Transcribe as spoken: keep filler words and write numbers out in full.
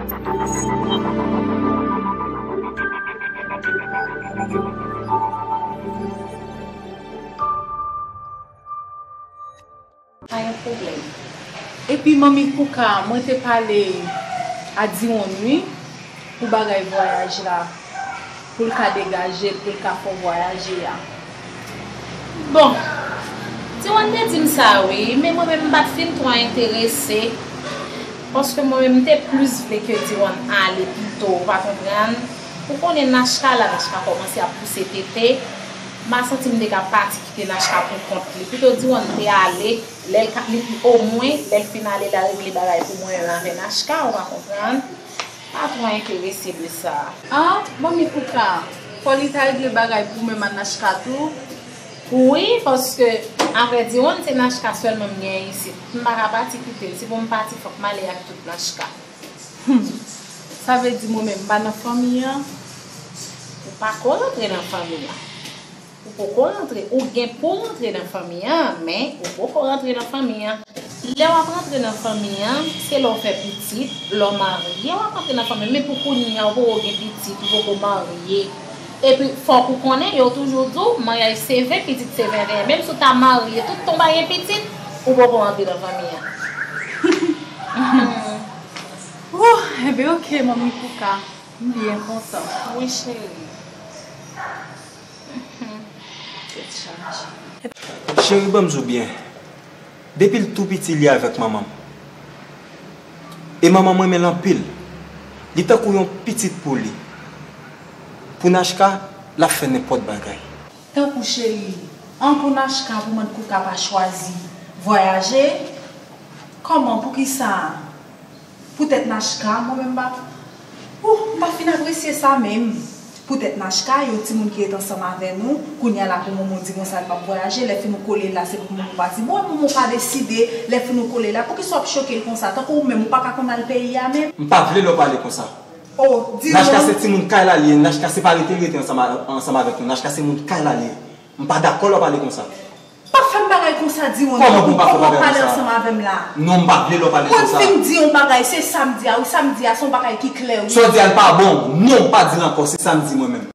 Pa gen pwoblèm. Epi manmi Kouka, mwen te pale a Diwonn wi, pou bagay vwayaj la, pou l ka degaje l, pou l ka fè w vwayaje a. Bon, Diwonn te di m sa wi, men mwen menm m pa t fin twò enterese, paske mwen menm m te plis vle ke Diwonn ale pito, ou pa konprann? Ou konnen Nachka la, Nachka kòmanse ap pouse tete, m pa santi m te ka pati kite Nachka pou kont li. Pito Diwonn te ale, lè l ka, li, omwen, lè l fin ale, l a regle bagay pou mwen menm avè Nachka, ou pa konprann? Pa twò enterese de sa. Ah, manmi Kouka, fò li ta regle bagay pou mwen ak Nachka tou? Wi, paske, avrèdi, se Nachka sèlman m gen isit. M pa ka pati kite l. Si pou m pati, fòk m ale ak tout Nachka. Hmm. Sa vle di mwen menm m pa nan fanmi an? Ou pa ko rantre nan fanmi an. Ou poko rantre, ou gen pou rantre nan fanmi an, men ou poko rantre nan fanmi an. Lè w ap rantre nan fanmi an, se lè w fè pitit, lè w marye, w ap rantre nan fanmi an. Men pou kounye a, ou poko gen pitit, ou poko marye. Epi, fòk ou konnen, yo toujou di w, maryaj se ven, pitit se venven. Menm si w ta marye, tout tan w pa gen pitit, ou poko rantre nan fanmi an. Wouh, enben, oke, manmi Kouka. M byen kontan. Wi, cheri. Tèt chaje. Cheri, ban m di w byen. Depi l tou piti, li avèk manman m. E manman m renmen l anpil. Li tankou yon pitit pou li. Pou Nachka, l ap fè nenpòt bagay. Tankou cheri, an pou Nachka pou manmi Kouka pa chwazi vwayaje? Kòman, poukisa? Poutèt Nachka, mwen menm m pa, ouh, m pa fin apresye sa menm. Poutèt Nachka, yon timoun ki ret ansanm avè nou, kounye a la pou moman w di konsa l p ap vwayaje, lè fin ou kole l la, se pou moman w pati. Bon, moman w pa deside, lè fin ou kole l la, poukisa w ap choke l konsa? Tankou ou menm, ou pa ka konn al peyi a menm? M pa vle lè w pale konsa. Oh, di Nachka se timoun kay la li ye, Nachka se pa rete rete ansanm a, ansanm avèk nou, Nachka se moun kay la li ye. M pa dakò lè w pale konsa. Pa fè m bagay konsa, Diwonn. Kòman pou m pa fè w bagay konsa? Kòman w pale ansanm avè m la? Non, m pa vle lè w pale konsa. Mwen fin di yon bagay, se sa m di a, wi, sa m di a, se yon bagay ki klè, wi. Sa w di a, l pa bon. Non, m pa di l ankò, se sa m di mwen menm.